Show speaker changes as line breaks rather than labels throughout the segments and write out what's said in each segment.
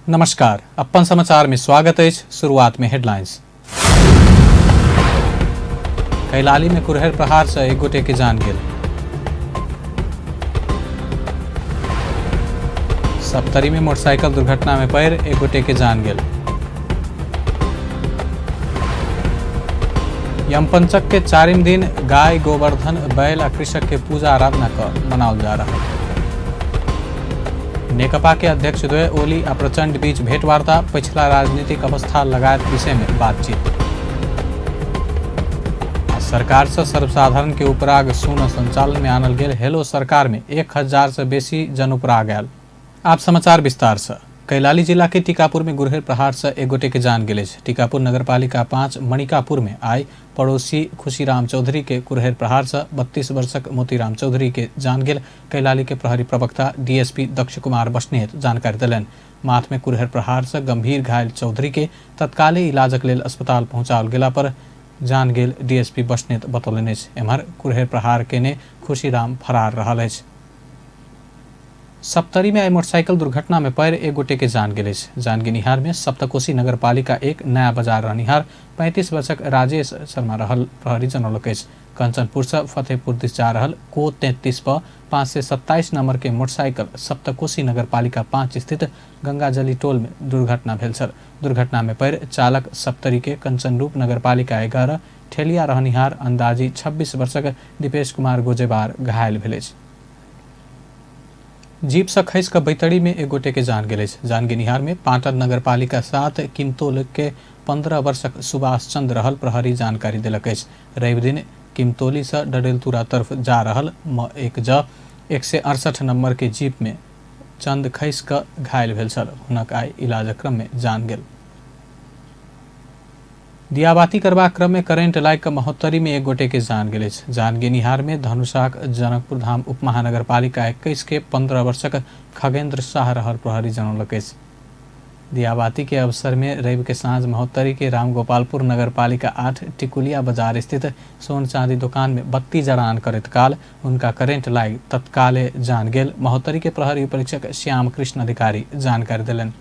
नमस्कार, अपन समाचार में स्वागत है। शुरुआत में हेडलाइंस। कैलाली में कुरहर प्रहार से एक गोटे के जान गेल। सप्तरी में मोटरसाइकिल दुर्घटना में पैर एक गोटे के जान गेल। यमपंचक के चारिम दिन गाय, गोवर्धन, बैल आ कृषक के पूजा आराधना क मनाओल जा रहा। नेकपा के अध्यक्ष द्वय ओली आ प्रचंड बीच भेंटवार्ता, पछिला राजनीतिक अवस्था लगायत विषय में बातचीत। सरकार से सर्वसाधारण के उपराग सुन संचालन में आनल गेल हेलो सरकार में 1000 से बेसी जन उपराग आयल। आप समाचार विस्तार से। कैलाली जिला के टीकापुर में गुरहर प्रहार से एक गोटे के जान गेल अछि। टीकापुर नगरपालिका 5 मणिकापुर में आइ पड़ोसी खुशीराम चौधरी के कुरहर प्रहार से 32 वर्षक मोतीराम चौधरी के जान गेल। कैलाली के प्रहरी प्रवक्ता डीएसपी दक्ष कुमार बस्नेत जानकारी देलनि। माथ में कुरहर प्रहार से गंभीर घायल चौधरी के तत्काले इलाजक लेल अस्पताल पहुंचाओल गेला पर जान गेल डीएसपी बस्नेत बतौलनि अछि। एम्हर कुरहर प्रहार केने खुशीराम फरार रहल अछि। सप्तरी में आई मोटरसाइकिल दुर्घटना में पैर एक गोटे के जान गेल अछि। जान गेनिहार में सप्तकोशी नगरपालिका 1 नया बाजार रहनिहार 35 वर्षक राजेश शर्मा रहल प्रहरी जनौलक अछि। कंचनपुर से फतेहपुर दिस जा रहल को 33 पर 527 नंबर के मोटरसाइकिल सप्तकोशी नगरपालिका 5 स्थित गंगाजली टोल में दुर्घटना भेल छल। दुर्घटना में पैर चालक सप्तरी के कंचनरूप नगरपालिका 11 ठेलिया रहनिहार अंदाजी 26 वर्षक दीपेश कुमार गोजेबार घायल भेल अछि। जीप से खसि कऽ बैतड़ी में एक गोटे के जान गेल अछि। जान गेनिहार में पाटन नगरपालिका 7 किमतोल के 15 वर्षक सुभाष चंद्र रहल प्रहरी जानकारी देलक अछि। रवि दिन किमतोली से डडेलतुरा तरफ जा रहल म 1 ज 168 नंबर के जीप में चंद खसि कऽ घायल भेल छल। हुनक आइ इलाजक क्रम में जान गेल। दियाबाती करबाक क्रम में करेंट लागि कऽ महोत्तरी में एक गोटे के जान गेल अछि। जान गेनिहार में धनुषाक जनकपुर धाम उपमहानगरपालिका 21 के 15 वर्षक खगेंद्र शाह रहल प्रहरी जनौलक अछि। दियाबाती के अवसर में रवि के साँझ महोत्तरी के रामगोपालपुर नगरपालिका 8 टिकुलिया बाजार स्थित सोन चांदी दुकान में बत्ती जड़ान करैत काल उनका करेंट लागि तत्काले जान गेल। महोत्तरी के प्रहरी परीक्षक श्याम कृष्ण अधिकारी जानकारी देलनि।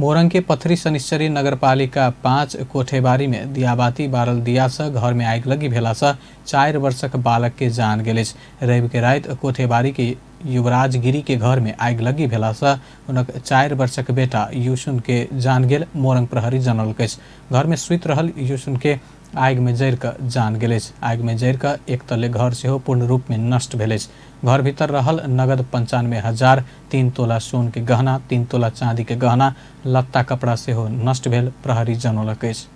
मोरंग के पथरी शनिश्चरी नगरपालिका 5 कोठेबारी में दियाबाती बारल दिया से घर में आगि लगी भेला से 4 वर्षक बालक के जान गेल अछि। रवि के राति कोठेबारी के युवराज गिरी के घर में आगि लगी भेला से हुनक 4 वर्षक बेटा यूसुन के जान गेल। मोरंग प्रहरी जनौलक अछि। घर में सुति रहल यूसुन के आगि में जरि कऽ जान गेल अछि। आगि में जरि कऽ एक तले घर सेहो पूर्ण रूप में नष्ट भेल अछि। घर भीतर रहल नगद 95,000, 3 तोला सोन के गहना, 3 तोला चांदी के गहना, लत्ता कपड़ा सेहो नष्ट भेल प्रहरी जनौलक अछि।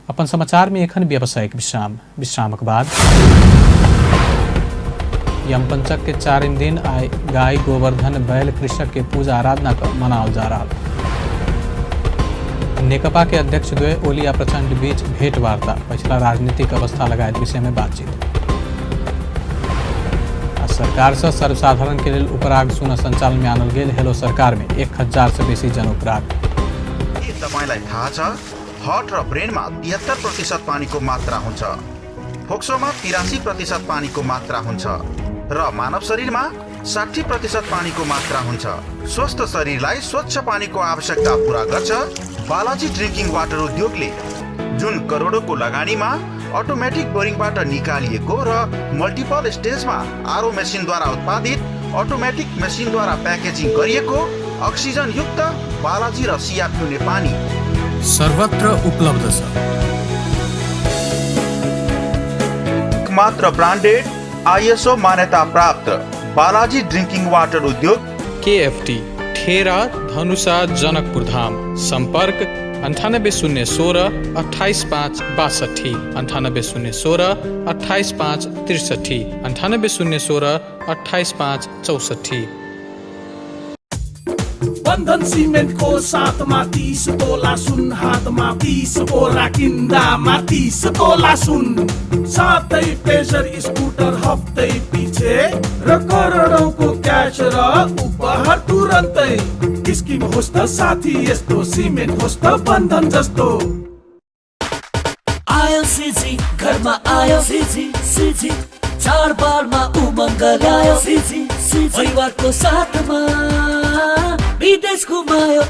अपन समाचार में एखन व्यावसायिक विश्राम। विश्रामक बाद यमपंचक के चारिम दिन आइ गाय, गोवर्धन, बैल, कृषक के पूजा आराधना क मनाओल जा रहा। नेकपा के अध्यक्ष द्वय ओली आ प्रचंड बीच भेंटवार्ता, पछिला राजनीतिक अवस्था लगायत विषय में बातचीत। आ सरकार से सर्वसाधारण के लेल उपराग सुन संचालन में आनल गेल हेलो सरकार में 1000 से बेसी जन उपराग।
के तपाईलाई थाहा छ हार्ट र ब्रेनमा 73% पानीको मात्रा हुन्छ, फोक्सोमा 83% पानीको मात्रा हुन्छ र मानव शरीरमा 60% पानीको मात्रा हुन्छ। स्वस्थ शरीरलाई स्वच्छ पानीको आवश्यकता पूरा गर्छ बालाजी ड्रिङ्किङ वाटर उद्योगले, जुन करोडौंको लगानीमा अटोमेटिक बोरिङबाट निकालिएको र मल्टिपल स्टेजमा आरओ मेसिनद्वारा उत्पादित अटोमेटिक मेसिनद्वारा प्याकेजिङ गरिएको अक्सिजन युक्त बालाजी र सिया पिउने पानी
सर्वत्र उपलब्ध छ।
मात्र ब्रान्डेड आईएसओ मान्यता प्राप्त बालाजी ड्रिङ्किङ वाटर उद्योग
केएफटी ठेरा धनुषा जनकपुर धाम। संपर्क 98 0 16 28 5 62, 98 0 16 28 5 63, 98 0 16 28 5 64।
बन्धन सिमेन्टको साथमा 30 तोला सुन, हातमा 30 बोरा किन्दामा 30 तोला सुन, साथै प्लेजर स्कुटर हप्तै पछि र करोडौँको क्यास र उपहार तुरन्तै। स्किम होस् त साथी यस्तो, सिमेन्ट होस् त बन्धन जस्तो।
आयो सिजी घरमा आयो सिजी सिजी, चाडबाडमा उमङ्ग ल्यायो सिजी। परिवारको साथमा विदेश घुमायो।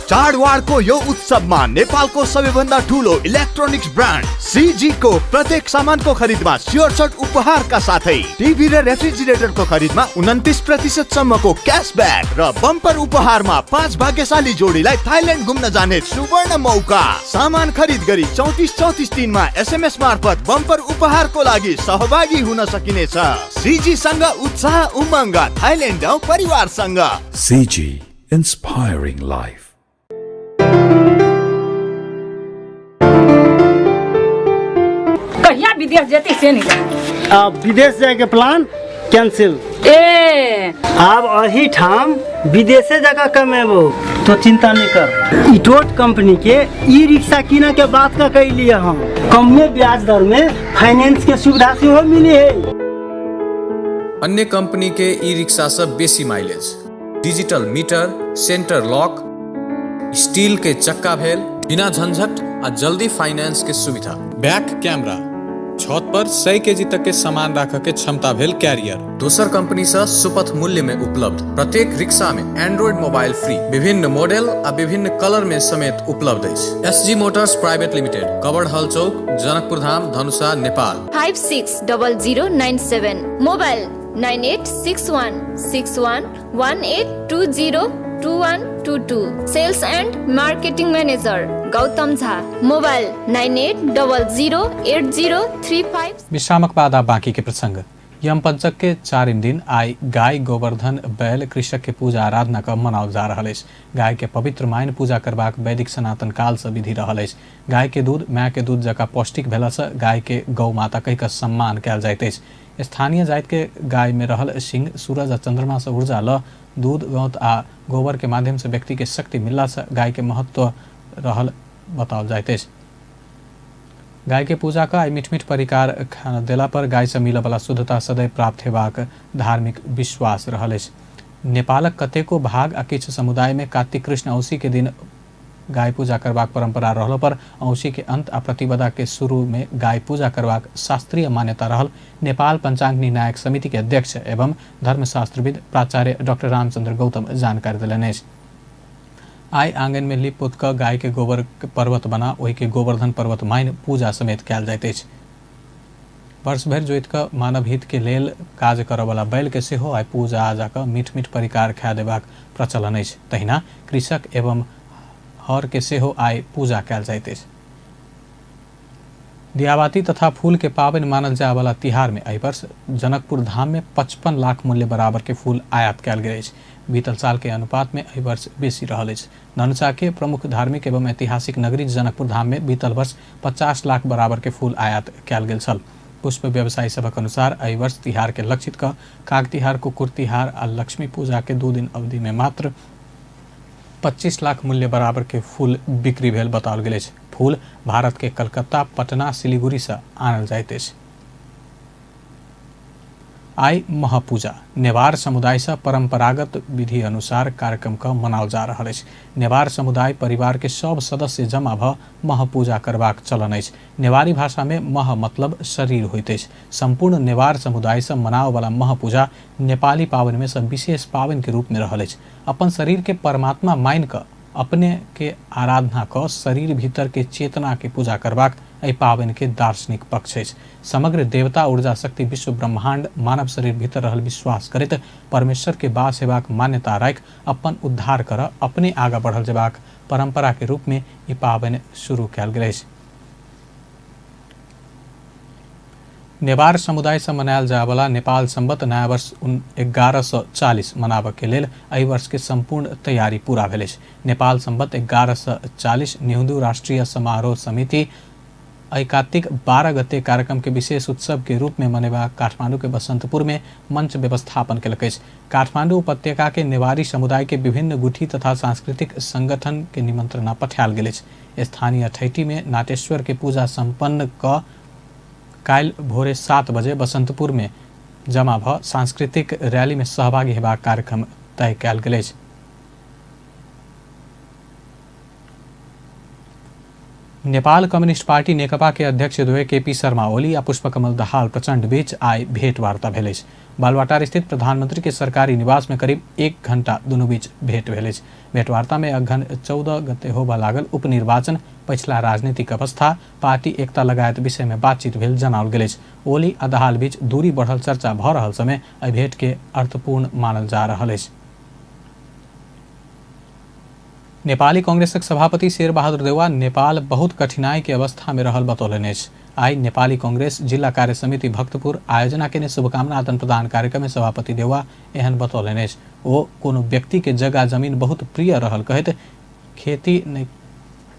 चाडबाडको यो उत्सवमा नेपालको सबैभन्दा ठुलो इलेक्ट्रोनिक्स ब्रान्ड सिजी को प्रत्येक सामानको खरिदमा स्योर सर्ट उपहारका साथै टिभी र रेफ्रिजरेटरको खरिदमा 29% सम्मको क्यासब्याक र बम्पर उपहारमा 5 भाग्यशाली जोडीलाई थाइल्यान्ड घुम्न जाने सुवर्ण मौका। सामान खरिद गरी 34 34 3 मा एसएमएस मार्फत बम्पर उपहारको लागि सहभागी हुन सकिनेछ। सिजी सँग उत्साह उमङ्ग, थाइल्यान्ड जाउँ परिवारसँग।
CG, inspiring life.
कहिया विदेश जेती से नहीं जाने।
अब विदेश जाए के प्लान कैंसिल।
ए
आब अही ठाम विदेशे जगह कमेबो, तो चिंता नहीं कर। इटोट कंपनी के ई रिक्शा किने के बात का कैलिए हम, कमे ब्याज दर में फाइनेंस के सुविधा सेहो मिली है।
अन्य कंपनी के ई रिक्शा से बेसी mileage, digital meter, centre lock, steel के चक्का भेल, बिना झंझट आ जल्दी फाइनेंस के सुविधा।
बैक कैमरा, छत पर 100 केजी तक के सामान राखऽ के क्षमता भेल कैरियर।
दोसर कंपनी से सुपथ मूल्य में उपलब्ध। प्रत्येक रिक्शा में एंड्रॉइड मोबाइल फ्री, विभिन्न मॉडल आ विभिन्न कलर में समेत उपलब्ध अछि। S G motors private limited, कबड़ हल चौक, Janakpur Dham, Dhanusha, Nepal.
560097, mobile 98616118202122, sales and marketing manager Gautam Jha, mobile 98008035।
विश्रामक बाद आब बाँकी के प्रसंग। यमपञ्चक के चारिम दिन आइ गाय, गोवर्धन, बैल, कृषक के पूजा आराधना क मनाओल जा रहल अछि। गाय के पवित्र मानि पूजा करबाक वैदिक सनातन काल से विधि रहल अछि। गाय के दूध माय के दूध जकाँ पौष्टिक भेला से गाय के गौ माता कहि कऽ सम्मान कयल जाइत अछि। स्थानीय जाति के गाय में रहल सिंह सूरज आ चंद्रमा से ऊर्जा ल दूध, गौत आ गोबर के माध्यम से व्यक्ति के शक्ति मिलला से गाय के महत्व रहल बताओल जाइत अछि। गाय के पूजा क आइ मीठ मीठ परिकार खाना देला पर गाय से मिलऽ वाला शुद्धता सदैव प्राप्त हेबाक धार्मिक विश्वास रहल अछि। नेपालक कतेको भाग आ किछु समुदाय में कार्तिक कृष्ण औसी के दिन गाय पूजा करबाक परंपरा रहलो पर औसी के अंत आ प्रतिपदा के शुरू में गाय पूजा करबाक शास्त्रीय मान्यता रहल नेपाल पंचांग निर्णायक समिति के अध्यक्ष एवं धर्मशास्त्रविद प्राचार्य डॉक्टर रामचंद्र गौतम जानकारी देलनि अछि। आइ आंगन में लीप पोत कऽ गाय के गोबर के पर्वत बना ओहि के गोवर्धन पर्वत मानि पूजा समेत कयल जाइत अछि। वर्ष भरि जोति कऽ मानव हित के लेल काज करऽवला बैल के सेहो आइ पूजा आजा कऽ मीठ मीठ परिकार खाए देबाक प्रचलन अछि। तहिना कृषक एवं हर के सेहो आइ पूजा कयल जाइत अछि। दियाबाती तथा फूल के पाबनि मानल जाय वाला तिहार में एहि वर्ष जनकपुर धाम में 55 लाख मूल्य बराबर के फूल आयात कयल गेल अछि। बीतल साल के अनुपात में एहि वर्ष बेसी रहल अछि। धनुषा के प्रमुख धार्मिक एवं ऐतिहासिक नगरी जनकपुर धाम में बीतल वर्ष 50 लाख बराबर के फूल आयात कयल गेल छल। पुष्प व्यवसायी सभक अनुसार एहि वर्ष तिहार के लक्षित क काग तिहार, कुकुर तिहार आ लक्ष्मी पूजा के 2 दिन अवधि में मात्र 25 लाख मूल्य बराबर के फूल बिक्री भेल बताओल गेल अछि। फूल भारत के कलकत्ता, पटना, सिलीगुड़ी से आनल जाइत अछि। आइ महापूजा नेवार समुदाय से परंपरागत विधि अनुसार कार्यक्रम क मनाओल जा रहल अछि। नेवार समुदाय परिवार के सब सदस्य जमा भ महापूजा करबाक चलन अछि। नेवारी भाषा में मह मतलब शरीर होइत अछि। संपूर्ण नेवार समुदाय से मनाओ वाला महापूजा नेपाली पाबनि में से विशेष पाबनि के रूप में रहल अछि। अपन शरीर के परमात्मा मानि कऽ अपने के आराधना क शरीर भीतर के चेतना के पूजा करबाक एहि पाबनि के दार्शनिक पक्ष अछि। समग्र देवता ऊर्जा शक्ति विश्व ब्रह्मांड मानव शरीर भीतर रहल विश्वास करैत परमेश्वर के वास हेबाक मान्यता राखि अपन उद्धार कर अपने आगा बढ़ल जेबाक परंपरा के रूप में ई पाबनि शुरू कयल गेल अछि। नेवार समुदाय से मनायल जायवला नेपाल संवत नया वर्ष 1140 मनाबऽ के लेल एहि वर्ष के संपूर्ण तैयारी पूरा भेल अछि। नेपाल संवत 1140 निहुदू राष्ट्रीय समारोह समिति एहि कार्तिक 12 गते कार्यक्रम के विशेष उत्सव के रूप में मनेबाक काठमांडू के बसंतपुर में मंच व्यवस्थापन केलक अछि। काठमांडू उपत्यका के नेवारी समुदाय के विभिन्न गुठी तथा सांस्कृतिक संगठन के निमंत्रणा पठायल गेल अछि। स्थानीय अठैटी में नाटेश्वर के पूजा संपन्न क काल्हि भोरे 7 बजे बसंतपुर में जमा भ सांस्कृतिक रैली में सहभागी हेबाक कार्यक्रम तय कयल गेल अछि। नेपाल कम्युनिस्ट पार्टी नेकपा के अध्यक्ष द्वय केपी शर्मा ओली आ पुष्पकमल दाहाल प्रचण्ड बीच आइ भेंटवार्ता भेल अछि। बालुवाटार स्थित प्रधानमंत्री के सरकारी निवास में करीब 1 घंटा दुनू बीच भेंट भेल अछि। भेंटवार्ता में अघन 14 गते होबय लागल उपनिर्वाचन, पछिला राजनीतिक अवस्था, पार्टी एकता लगायत विषय में बातचीत भेल जनाओल गेल अछि। ओली आ दाहाल बीच दूरी बढ़ल चर्चा भऽ रहल समय एहि भेंट के अर्थपूर्ण मानल जा रहल अछि। नेपाली कांग्रेसक सभापति शेरबहादुर देउवा नेपाल बहुत कठिनाई के अवस्था में रहल बतौलनि अछि। आइ नेपाली कांग्रेस जिला कार्य समिति भक्तपुर आयोजना केने शुभकामना आदान प्रदान कार्यक्रम में सभापति देउवा एहन बतौलनि अछि। ओ कोनो व्यक्ति के जगह जमीन बहुत प्रिय रहल कहैत खेती नहि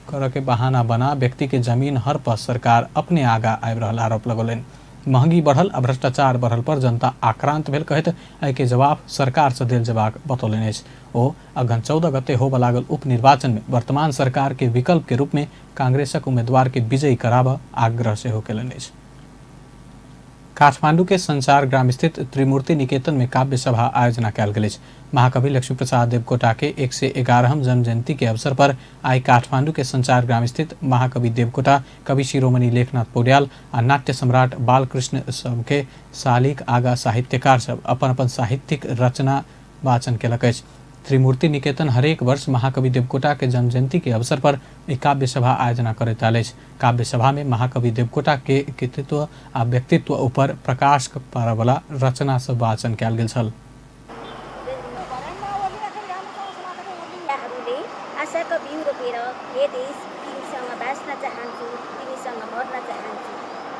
करऽ के बहाना बना व्यक्ति के जमीन हड़प सरकार अपने आगा आबि रहल आरोप लगौलनि। महंगी बढ़ल आ भ्रष्टाचार बढ़ल पर जनता आक्रांत भेल कहैत एहिके जवाब सरकार से देल जेबाक बतौलनि अछि। ओ अघन 14 गते होबय लागल उपनिर्वाचन में वर्तमान सरकार के विकल्प के रूप में कांग्रेसक उम्मीदवार के विजयी कराबऽ आग्रह सेहो केलनि अछि। काठमांडू के संचार ग्राम स्थित त्रिमूर्ति निकेतन में काव्य सभा आयोजना कयल गेल अछि। महाकवि लक्ष्मी प्रसाद देवकोटा के 111वां जन्म जयंती के अवसर पर आइ काठमांडू के संचार ग्राम स्थित महाकवि देवकोटा, कवि शिरोमणि लेखनाथ पौड्याल आ नाट्य सम्राट बालकृष्ण सबके शालिक आगा साहित्यकार सब अपन अपन साहित्यिक रचना वाचन केलक अछि। त्रिमूर्ति निकेतन हरेक वर्ष महाकवि देवकोटा के जन्म जयंती के अवसर पर एक काव्य सभा आयोजना करैत आयल अछि। काव्य सभा में महाकवि देवकोटा के कृतित्व आ व्यक्तित्व ऊपर प्रकाश पारऽवला रचना सब वाचन कयल गेल छल।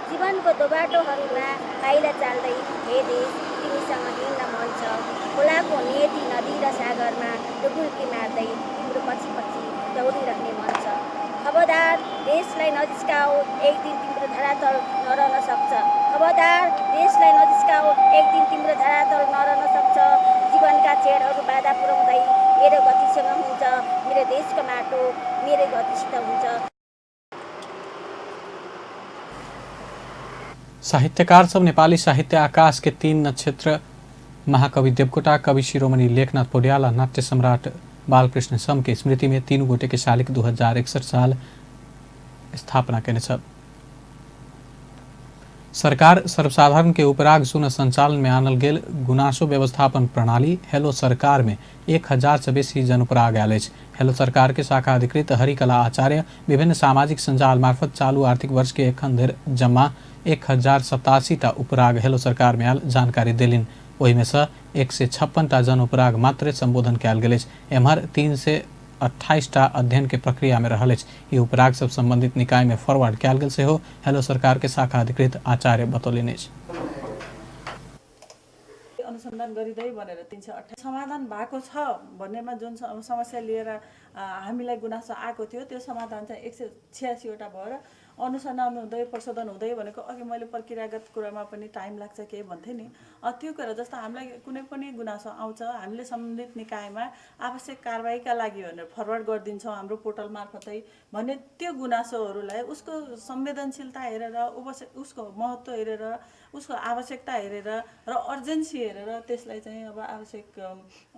जीवनको दोबाटोहरूमा पाइला चाल्दै हे देश तिमीसँग हिँड्न मन छ। खोलाको नियति नदी र सागरमा डुबुल्की मार्दै तिम्रो पछि पछि दौडिरहने मन छ। खबरदार देशलाई नजिस्काओ, एक दिन तिम्रो धरातल नरहन सक्छ। खबरदार देशलाई नजिस्काओ, एक दिन तिम्रो धरातल नरहन सक्छ। जीवनका छेडहरू बाधा पुर्याउँदै मेरो गतिसँग हुन्छ, मेरो देशको माटो मेरो गतिसित हुन्छ।
साहित्यकार सब नेपाली साहित्य आकाश के 3 नक्षत्र महाकवि देवकोटा, कवि शिरोमणि लेखनाथ पौड्याल आ नाट्य सम्राट बालकृष्ण सम के स्मृति में 3 गोटे के शालिक 2061 साल स्थापना केने छल। सरकार सर्वसाधारण के उपराग सुन संचालन में आनल गेल गुनासो व्यवस्थापन प्रणाली हेलो सरकार में 1000 से बेसी जनउपराग आयल अछि। हेलो सरकार के शाखा अधिकृत हरिकला आचार्य विभिन्न सामाजिक संजाल मार्फत चालू आर्थिक वर्ष के एखन धरि जम्मा 1087 टा उपराग हेलो सरकार में आयल जानकारी देलनि। ओहिमे सँ 156 टा जन उपराग मात्र संबोधन कयल गेल अछि। एम्हर 328 टा अध्ययन के प्रक्रिया में रहल अछि। ई उपराग सब संबंधित निकाय में फॉरवर्ड कयल गेल सेहो हेलो सरकार के शाखा अधिकृत आचार्य बतौलनि अछि।
अनुसन्धान गरिँदै भनेर 328 समाधान भएको छ भन्नेमा जुन समस्या लिएर हामीलाई गुनासो आएको थियो त्यो समाधान चाहिँ 186 वटा भएर अनुसन्धान हुँदै प्रशोधन हुँदै भनेको अघि मैले प्रक्रियागत कुरामा पनि टाइम लाग्छ के भन्थेँ नि, त्यो कुरा जस्तो हामीलाई कुनै पनि गुनासो आउँछ हामीले सम्बन्धित निकायमा आवश्यक कारबाहीका लागि भनेर फरवर्ड गरिदिन्छौँ हाम्रो पोर्टल मार्फतै भन्ने त्यो गुनासोहरूलाई उसको संवेदनशीलता हेरेर उसको महत्त्व हेरेर उसको आवश्यकता हेरेर र अर्जेन्सी हेरेर त्यसलाई चाहिँ अब आवश्यक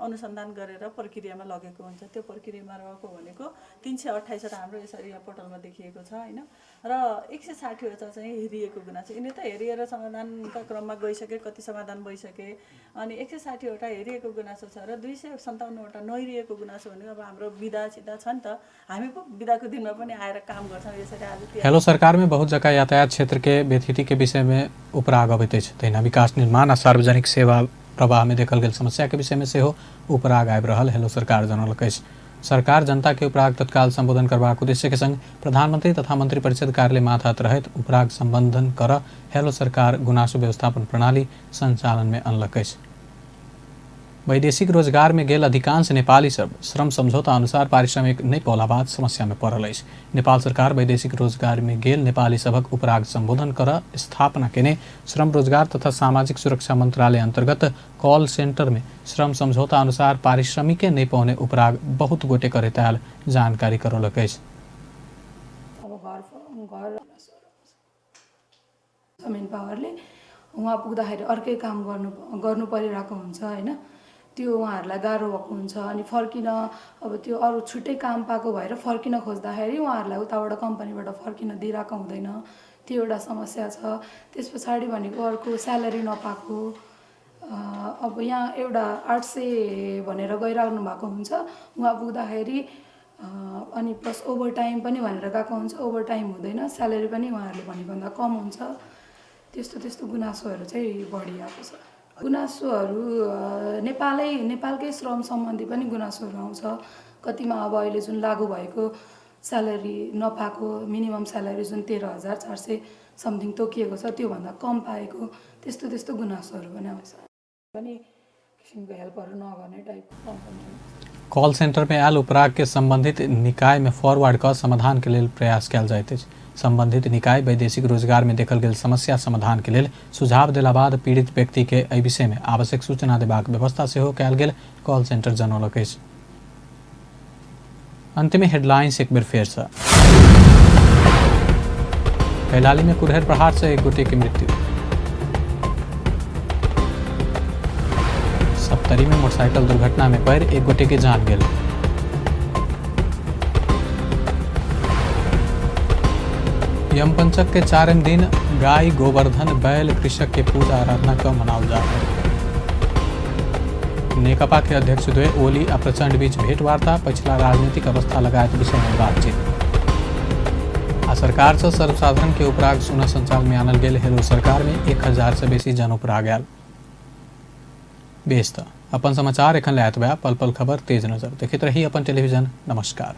अनुसन्धान गरेर प्रक्रियामा लगेको हुन्छ। त्यो प्रक्रियामा रहेको भनेको 328 वटा हाम्रो यसरी यहाँ पोर्टलमा देखिएको छ होइन, र 160 वटा चाहिँ हेरिएको गुनासो। यिनी त हेरिएर समाधानका क्रममा गइसके, कति समाधान भइसके, अनि 160 वटा हेरिएको गुनासो छ र 257 वटा नहेरिएको गुनासो भनेको अब हाम्रो बिदा सिधा छ नि त, हामी पो बिदाको दिनमा पनि आएर काम गर्छौँ यसरी। आज
हेलो सरकार में बहुत जगह यातायात क्षेत्र के व्यथिति के विषय में उपराग अबैत अछि। तहिना विकास निर्माण आ सार्वजनिक सेवा प्रवाह में देखल गेल समस्या के विषय में सेहो उपराग आबि रहल हेलो सरकार जनौलक अछि। सरकार जनता के उपराग तत्काल संबोधन करबाक उद्देश्य के संग प्रधानमंत्री तथा मंत्री परिषद कार्यालय माथात रहैत उपराग संबोधन कर हेलो सरकार गुनासो व्यवस्थापन प्रणाली संचालन में अनलक अछि। वैदेशिक रोजगार में गेल अधिकांश नेपाली सब श्रम समझौता अनुसार पारिश्रमिक नहि पौला बाद समस्या में पड़ल अछि। नेपाल सरकार वैदेशिक रोजगार में गेल नेपाली सभक उपराग संबोधन कर स्थापना केने श्रम रोजगार तथा सामाजिक सुरक्षा मंत्रालय अंतर्गत कॉल सेंटर में श्रम समझौता अनुसार पारिश्रमिके नहि पौने उपराग बहुत गोटे करैत आयल जानकारी करौलक अछि।
अब घर मेन पावरले उहाँ पुग्दाखेरि अर्कै काम गर्नु परिरहेको हुन्छ होइन, त्यो उहाँहरूलाई गाह्रो भएको हुन्छ। अनि फर्किन अब त्यो अरू छुट्टै काम पाएको भएर फर्किन खोज्दाखेरि उहाँहरूलाई उताबाट कम्पनीबाट फर्किन दिइरहेको हुँदैन, त्यो एउटा समस्या छ। त्यस पछाडि भनेको अर्को स्यालेरी नपाएको, अब यहाँ एउटा 800 भनेर गइराख्नु भएको हुन्छ, उहाँ पुग्दाखेरि अनि प्लस ओभर टाइम पनि भनेर गएको हुन्छ, ओभर टाइम हुँदैन, स्यालेरी पनि उहाँहरूले भनेभन्दा कम हुन्छ। त्यस्तो त्यस्तो गुनासोहरू चाहिँ बढी आएको छ। गुनासोहरू नेपालकै श्रम सम्बन्धी पनि गुनासोहरू आउँछ। कतिमा अब अहिले जुन लागू भएको स्यालेरी नपाएको, मिनिमम स्यालेरी जुन 13,400 समथिङ तोकिएको छ त्योभन्दा कम पाएको, त्यस्तो त्यस्तो गुनासोहरू पनि आउँछ। पनि किसिमको हेल्पहरू नगर्ने टाइपको कम्पनी।
कॉल सेंटर में आयल उपराग के संबंधित निकाय में फॉरवर्ड क समाधान के लेल प्रयास कयल जाइत अछि। संबंधित निकाय वैदेशिक रोजगार में देखल गेल समस्या समाधान के लेल सुझाव देला बाद पीड़ित व्यक्ति के एहि विषय में आवश्यक सूचना देबाक व्यवस्था सेहो कयल गेल कॉल सेंटर जनौलक अछि। अंत में हेडलाइंस एक बेर फेर से। कैलाली में कुरहर प्रहार से एक गोटे के मृत्यु। सप्तरी में मोटरसाइकिल दुर्घटना में पड़ि एक गोटे के जान गेल। यमपंचक के चारिम दिन गाय गोवर्धन बैल कृषक के पूजा आराधना क मनाओल जा रहल। नेकपा के अध्यक्ष द्वय ओली आ प्रचंड बीच भेंटवार्ता, पछिला राजनीतिक अवस्था लगायत विषय में बातचीत। आ सरकार से सर्वसाधारण के उपराग सुनह संचाल में आनल गेल हेलो सरकार में 1000 से बेसी जन उपराग आयल। बेस त अपन समाचार एखन लए एतबे। पल पल खबर तेज नजर देखैत रही अपन टेलीविजन। नमस्कार।